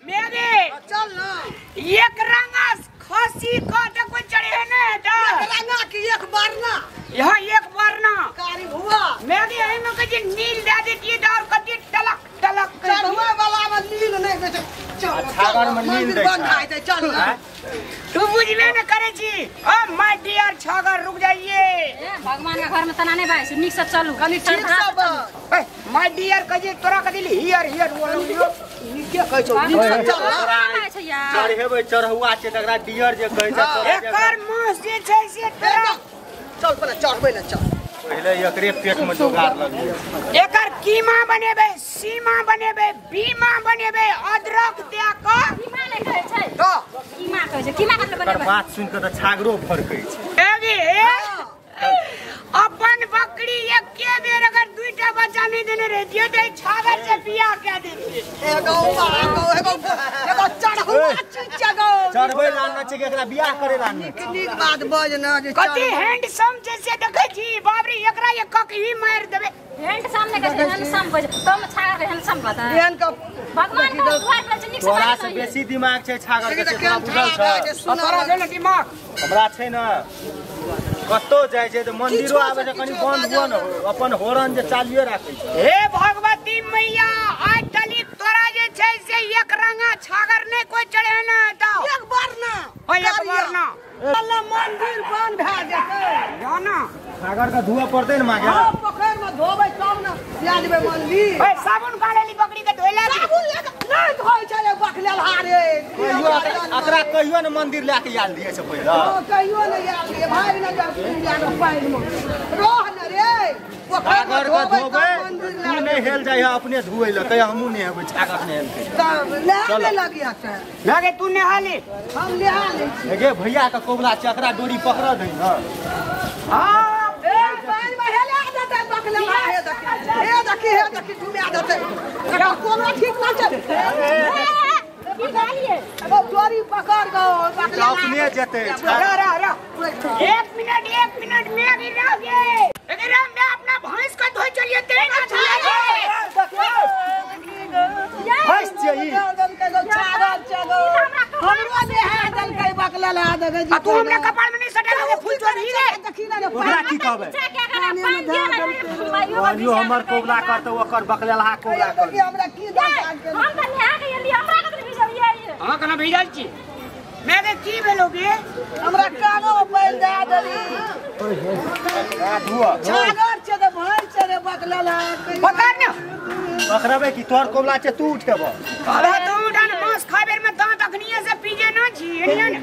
मेरे चल ना एक रंगा खसी को त कोई चढ़े ने त एक रंगा की एक बार ना यहां एक बार ना कारी भुआ मेरे एही में कजी नील दे देती और कती टलक टलक चढ़वे वाला में नील नहीं दे चल छागर में नील दे बंद आइ छै चल ना तू बुझबे न करे छी। ओ my dear छागर रुक जाइए। भगवान के घर में तना नहीं भाई नीक से चलू कनी ठीक से ए my dear कजी तोरा कदी here here बोलू नीके कहै छौ नीक से चल ना छै यार चढ़ेबै चढ़ुआ छै तकरा डियर जे कहै छै एकर मांस जे छै से तोरा चल पहिले चढ़बै ने चल पहिले एकरे पेट में जोगार लगै एकर कीमा बनेबै सीमा बनेबै बीमा बनेबै अदरक दे क कीमा नै कहै छै त कीमा कहै छै कीमा कतले बनेबै बात सुन के त छागरो फरकै छै। एगे अपन बकरी एके बेर अगर दुईटा बच्चा नहीं देने रहतियो त छागर से बियाह के देतिए। एगो एगो एगो एगो चढ़ुआ चीज एगो चढ़बै लानना छै एकरा बियाह करे लानना नीक नीक बात बज ना जे कति हैंडसम जैसे देखै छी बाप रे एकरा एक कक ही मार देबे। हैंडसम नै कहै छै हैंडसम कहै छै तम छागर के हैंडसम कहतै एहन के भगवान के दुआर पर छै नीक से तोरा से बेसी दिमाग छै छागर के तोरा बुझल छै तोरा छै ने दिमाग हमरा छै ने कतौ जाइ छै त मंदिरो आबै छै कनी बंद हुआ न हो अपन होरन जे चालिए राखै छै। हे भगवती मैया आज तली तोरा जे छै से एक रंगा छागर नै कोई चढ़े ना त एक बार ना एक बार ना अल्लाह मंदिर बंद भए जेतै जाना छागर के धुआ पड़तै ने मागे हां पोखर में धोबै तब ना लए जेबै मंदिर। ए साबुन काढ़ ली बकरी के धोइला साबुन ले नहीं धोइ छै बकलेल हारे कहियो एकरा कहियो ने मंदिर लए के आयल दिए छै पहिले। हां कहियो ने आयल दिए भाग न जा जा पानि में रह न रे पोखर में धोबै तू नहीं हेल जाइ अपने धोइ ल कहियो हमहू नहीं हेबै छागर नहीं हेलकै तब नहाने लगी हते लगे तू नहा ले हम नहा ले छी। गे भैया के कोबला चकरा डोरी पकड़ दही न। हां ए पानि में हेला देतै बकलेल हे देखी हे देखी हे देखी डुबा देतै एकर कोनो ठीक ना छै की गालिए अब डोरी पकड़ गो बकलेल अपने जेतै। रह रह रह एक मिनट मैं भी रह गए अगर मैं अपना भैंस का धोई चलिए तेरे ना भैंस चाहिए हमरो नेहा देलकै बकलेल आ देबै आ तू हमरा कपार में नहीं सटा फूल चोरी रे देखी ना ओकरा की कहबै कहलियो हमर कोबला करतौ ओकर बकलेलहा कोबला कर हमरा की हम त नेहा के एली हमरा कत भिजलियै हां कना भिजल छी मैं के की भेलो गे हमरा कानो में पैल दे देली धुआ छागर छै त भैंस छै रे बकलेल पकड़ न पकड़बै की तोहर कोबला छै तू उठेबो अबे तू उठा न मांस खाबेर में दांत अखनिए से पीजे ना छी एनिया ने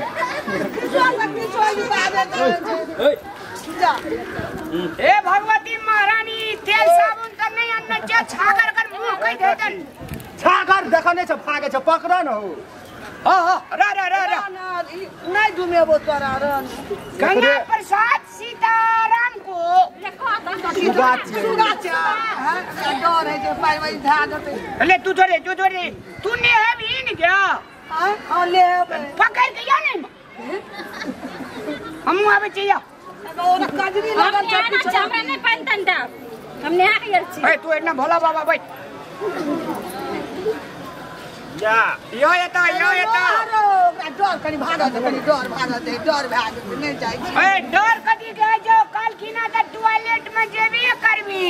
जा हे भगवती महारानी तेल साबुन त नहीं अन्न छै छागर कर मुंह कह देतन छागर देखने छै भागे छै पकड़ न हो। हां हां रा रा रा रा नहीं डुमेबो तोरा रन गंगा प्रसाद सीताराम को सुगा सुगा हां डर है जे पाई में धा देतै ले तू जोरे तू जोरे तू ने है भी न क्या हां हां ले पकड़ के या नहीं हम आवे चाहिए ओरा कजरी लगल छै पीछे हमरा नहीं पानि तन दा हम नेहा के छी ए तू इतना भोला बाबा बैठ जा यो एता यो एता ओकरा डर कनी भागत कनी डर भागत डर भए जेतै नहीं जाइ ए डर कथी के जो काल खिना त टॉयलेट में जेबी करबी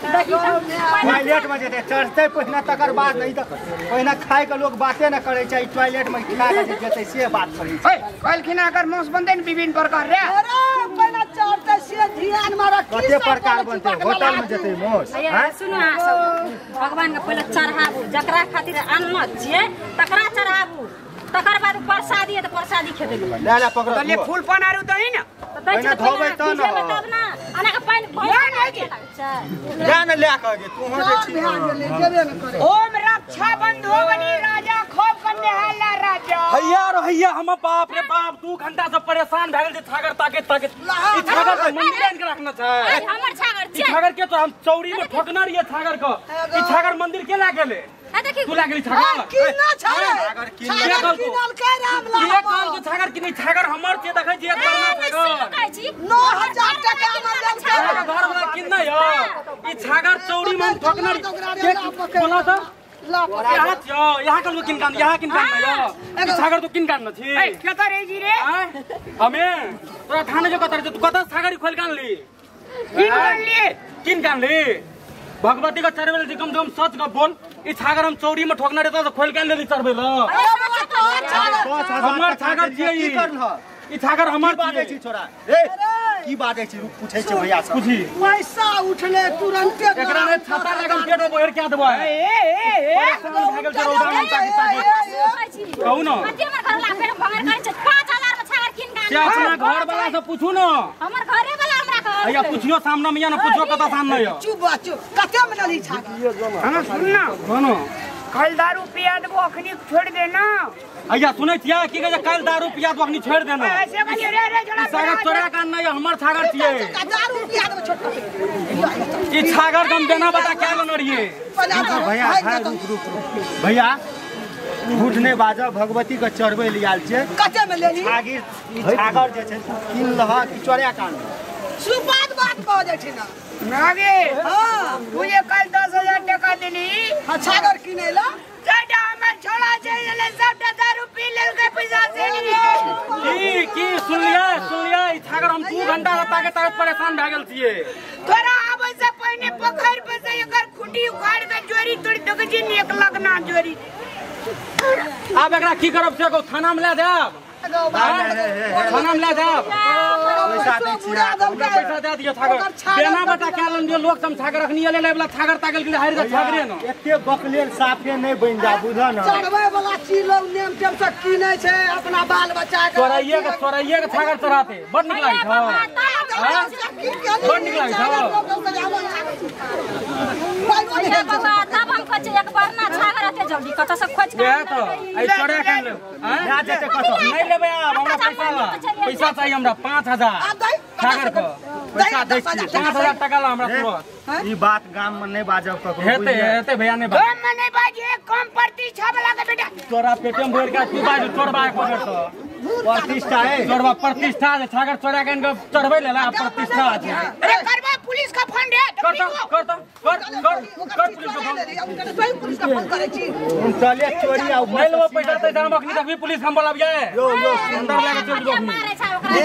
टॉयलेट में जेतै चढ़तै पहिने तकर बाद नहीं त पहिने खाय के लोग बाते न करै छै टॉयलेट में खा के जेतै से बात करै छै ए काल खिना अगर मांस बनतै ने विभिन्न प्रकार रे अरे पहिने चढ़तै से ध्यान में रख कते प्रकार बनतै होटल में जेतै मांस हां सुनु अहाँ सब भगवान के पहिले चढ़ाबू जकरा खातिर अन्न छियै तकरा चढ़ाबू तकर बाद प्रसादी है त प्रसादी खेबै ले ले पकड़ ले फूल पान आरु दही न पहिने धोबै त न तब ना अना के पानि भर नै जा न ले के गे तू हो जे छी जेबे न करे ओम रक्षा बंधो बनी राजा खोप कन्ने हाला राजा हैया रो हैया हम बाप रे बाप 2 घंटा से परेशान भए गेल छै छागर ताके ताके ई छागर के मंदिर आन के रखना छै हमर छागर छै ई छागर के तो हम चौरी में ठोकना रहिए छागर के ई छागर मंदिर के ला गेले तू ला गेली छागर किना छै छागर किनल के राम लाल के कहल को छागर किनै छागर हमर छै देखै छी एक बरना छागर 9000 टका में देल छै घर वाला किन नै यो ई छागर चौरी में ठोकना के बोला त यहाँ छियो यहाँ के लोग किन कान यहाँ किन कान यो ई छागर तो किन कान न छी ए कत रे जी रे हमे तोरा थाने जो कत रे तू कत छागरी खोल कान ली किन कान ली किन कान ली भगवती का चरबेल जी कम से कम सच का बोल ई छागर हम चौरी में ठोकना रे तो खोल के लेली चरबेल हमर छागर छियै की करल ई छागर हमर बाजै छी छोरा रे की बाजै छी रुक पूछै छी भैया से पूछी पैसा उठले तुरंते एकरा ने छाता लगम पेट में बोहर क्या देबो ए ए ए कहू न कते हमर घर ला फेर भंगर करै छै 5000 में छागर किन गान से अपना घर वाला से पूछू न हमर घरे वाला हमरा कहल भैया पूछियो सामने में या न पूछियो कता सामने यो चुप बा चुप कते में लेली छागर हां सुन ना सुनो कल दारू पिया देबो अखनी छोड़ देना भैया सुनै छियै की कहै छै कल दारू पिया देबो अखनी छोड़ देना ऐसे कहियो रे रे जोड़ा छागर तोरा कान नै हमर छागर छियै दारू पिया देबो छोड़ ई छागर हम देना बता क्या लेने रहिए भैया रुक रुक भैया झूठ नहीं बाजब भगवती के चढ़बै ले आयल छै कते में लेली छागर ई छागर जे छै किन लह कि चोरा कान सुपात बात कह जाइ छै ना नागे हां तुझे कल 10000 टका देली हां छागर किनै ला सबटा हमर छोड़ा चलि गेलै सबटा दारू पी लेलकै पैसा से की की सुनलियै सुनलियै ई छागर हम 2 घंटा से ताके ताके परेशान भए गेल छियै तोरा आबै से पहिने पोखरि पर से एकर खुटी उखाड़ के जोरी तोड़ि देख छी एक लगना जोरी आब एकरा की करब से कहू थाना में ले जायब थाना में ले जायब पैसा दै छी पैसा दे दियो छागर बेना बता क्या लन दियो लोग सब छागर अखनी ले वाला छागर ताकल के हारि जा छागरे न एते बकलेल साफे नहीं बन जा बुझ न चढ़बै वाला चीज लोग नेम टेम से किनै छै अपना बाल बच्चा के चोराइए के छागर चढ़ाते बड नीक लागै छै बड नीक लागै छै तब हम कहै छियै एक बार ना छागर एते जल्दी कतऽ से खोज के तो आई चोरा कान ले हां जा जेते कतऽ नहीं लेबै आब हमरा पैसा ला पैसा चाहिए हमरा 5000 छागर के पैसा दै छी 5000 टका ला हमरा तुरंत ई बात गाम में नहीं बाजब ककरो हेते हेते भैया नहीं बाज गाम में नहीं बाजे कम प्रतिष्ठा वाला के बेटा तोरा पेटे में भर के तू बाजू चोरबा एक बेर तो प्रतिष्ठा है चोरबा प्रतिष्ठा है छागर चोरा के इनके चढ़बै लेला प्रतिष्ठा है अरे करबा पुलिस का फोन रे कर कर कर कर कर पुलिस को फोन पुलिस का फोन करै छी हम चले चोरी आ नहीं लेबो पैसा तैसा हम अखनी देखबी पुलिस हम बोलाबियै यो यो अंदर लाके चल जो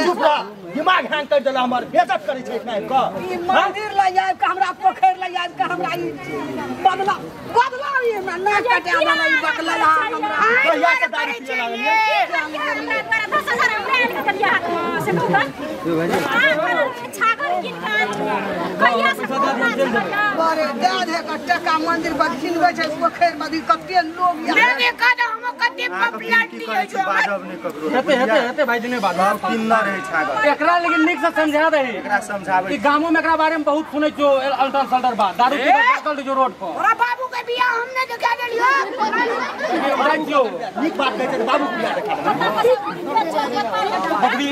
चुप रह दिमाग हैंग कर देला हमर बेइज्जत करै छै एतना क ई मंदिर ल आबि के हमरा पोखरि ल आबि के हमरा ई बदला बदला ई हमरा ना कटे हमरा ई बकला हमरा कहिया से दारू पिए लागलियै हमरा 10000 हमरा आनि के दिया हाथ में से कहू त छागर किन कान कहिया से अरे दे दे के टका मंदिर पर खिनबै छै पोखरि में कते लोग ले का हम कते पॉपुलैरिटी है जो बाजब नहीं ककरो हेते हेते हेते भाई जी नहीं बाजब किन्ना रहे छागर एकरा लेकिन नीक से समझा दे एकरा समझाबै ई गामो में एकरा बारे में बहुत सुनै छियो अल्टर सल्टर बात दारू पी के पागल जो रोड पर तोरा बाबू के बियाह हमने देखा देलियो जाइ छियो नीक बात कहै छै बाबू के बियाह देखा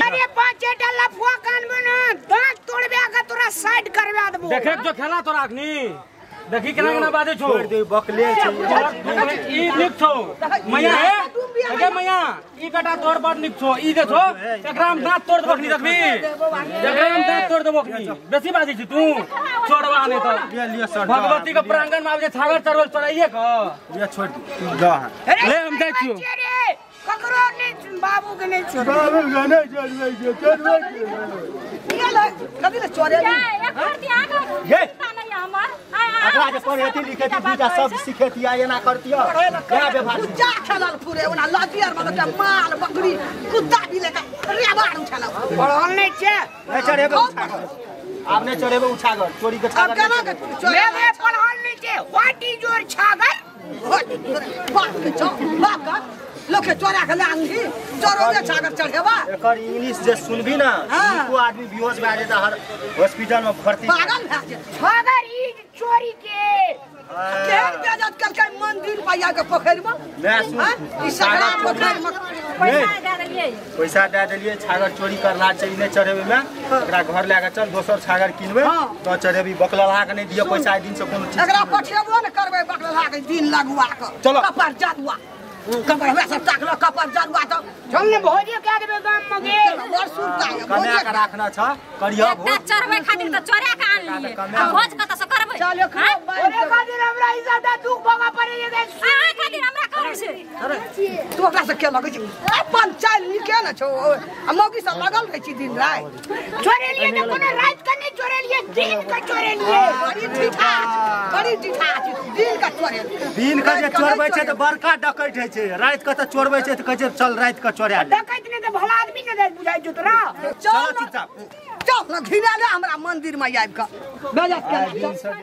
अरे 5 टा लफुआ कान में ना दांत तोड़बे के तोरा साइड करवा देबो देखे जो खेला तोरा अखनी देखी केना केना बाजै छौ छोड़ दे बकलेल छै ई नीक छौ मैया हे अगे मैया ई बेटा तोर बड़ नीक छौ ई जे छौ एकरा हम दांत तोड़ देबो अखनी देखबी एकरा हम दांत तोड़ देबो अखनी बेसी बाजै छी तू चोरबा नहि तऽ लिअ लिअ सर भगवती के प्रांगण में आबै छै छागर चढ़बै चढ़ाइए के लिअ छोड़ दे दऽ ले हम जाइ छियौ ककरो नहीं बाबू के नहीं छोड़ बाबू के नहीं चढ़बै छै चढ़बै ले कभी ले चोरे एक बार दिया ये नहीं हमर एकरा जे पढ़ेती लिखेती दूटा शब्द सिखेती आ एना करती क्या व्यवहार कुत्ता खेलल फुरे ओना लदियर में एकटा माल बकरी कुत्ता भी लेके रेबाड़ उछालल पढ़ल नहीं छै नहीं चढ़ेबै उछागर आब नहीं चढ़ेबै उछागर चोरी के आब छागर केना के चोरे मैं पढ़ल नहीं छै what is your छागर बाप के छौ बाप का लोग के चोरा के लानही चोरो के छागर चढ़ेबा एकर इंग्लिश जे सुनबी ना को आदमी बेहोश भए जेता हर हॉस्पिटल में भर्ती पागल भए जेतै छागर ई चोरी के केहन बेइज्जत करकै मंदिर पर आके पोखरि में मैं सुन ई सगरा पोखरि में पैसा दे देलियै। देलियै पैसा दे देलियै छागर चोरी करला छै ई नहि चढ़ेबै में एकरा घर लए के चल दोसर छागर किनबै तो चढ़ेबी बकलहा के नहि दिअ पैसा दिन से कोनो चीज एकरा पठेबो ने करबै बकलहा के दिन लगुआ के चलो कपर जादुआ कपर हमरा सब ताकलो कपर जादुआ तो चल ने भोजे कए देबै गाम में गे बड़ सुरता है कमा के राखना छ करिया भोज चढ़बै खातिर त चोरा के आनलियै आ भोज कत से करबै चल एखनो ओरे खातिर हमरा ई सबटा दुख भोगऽ पड़ै छै अहाँ खातिर हमरा करै छै तू ओकरा से के लगै छै अपन चाल निके न छौ आ मौगी से लगल रहै छी दिन राति चोरेलियै त कोनो राति के नहि चोरेलियै दिन के चोरेलियै बड़ी ठीठा छी दिन के चोरे दिन के जे चोरबै छै त बड़का डकैत होइ छै राति के त चोरबै छै त कहै छै चल राति के चोरा ले डकैत नहि त भला आदमी ने बुझाइ छौ तोरा चल चुपचाप चल न घिना ले हमरा मंदिर में आबि के बेजत केला।